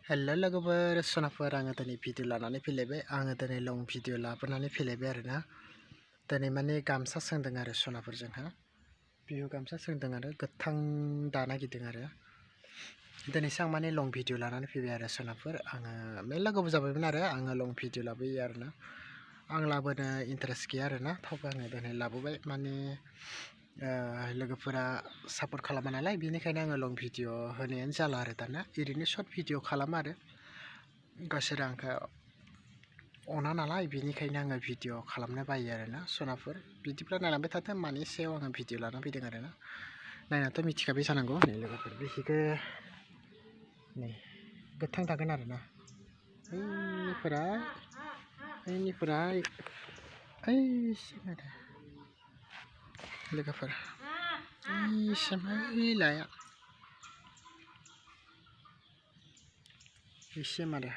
Hello लोगोफोर सनाफोर आङो दिनै भिडिअ लानानै फैलायबाय आङो दिनै लं भिडिअ लाबोनानै फैलायबाय आरोना दिनै माने गामसा सोंदों आरो सनाफोरजोंहा बिहु गामसा सोंदों आरो गोथां दाना गिदों आरो दिनैसो आं माने लं भिडिअ लानानै फैबाय आरो सनाफोर आङो मेल्ला गोबाव जाबायमोन आरो आङो लं भिडिअ लाबोयो आरोना आं लाबोनो इन्टारेस्ट गैया आरोना थेवबो आङो दिनै लाबोबाय माने लोगोफोरा सापर्ट खालामा नालाय बेनिखायनो आङो लं भिडिअ होनायानो जाला आरो दाना ओरैनो शर्ट भिडिअ खालामो आरो गासैबो आंखौ अना नालाय बेनिखायनो आङो भिडिअ खालामनो बायो आरोना सनाफोर बिदिब्ला नायलांबाय थादो मानि सायाव आङो भिडिअ लाना फैदों आरोना नायनाथ' मिथिखाबाय जानांगौ नै लोगोफोर बेखिखो नै गोथां थागोन आरोना बेनिफ्राय लोगोफोर लाया एसे मारे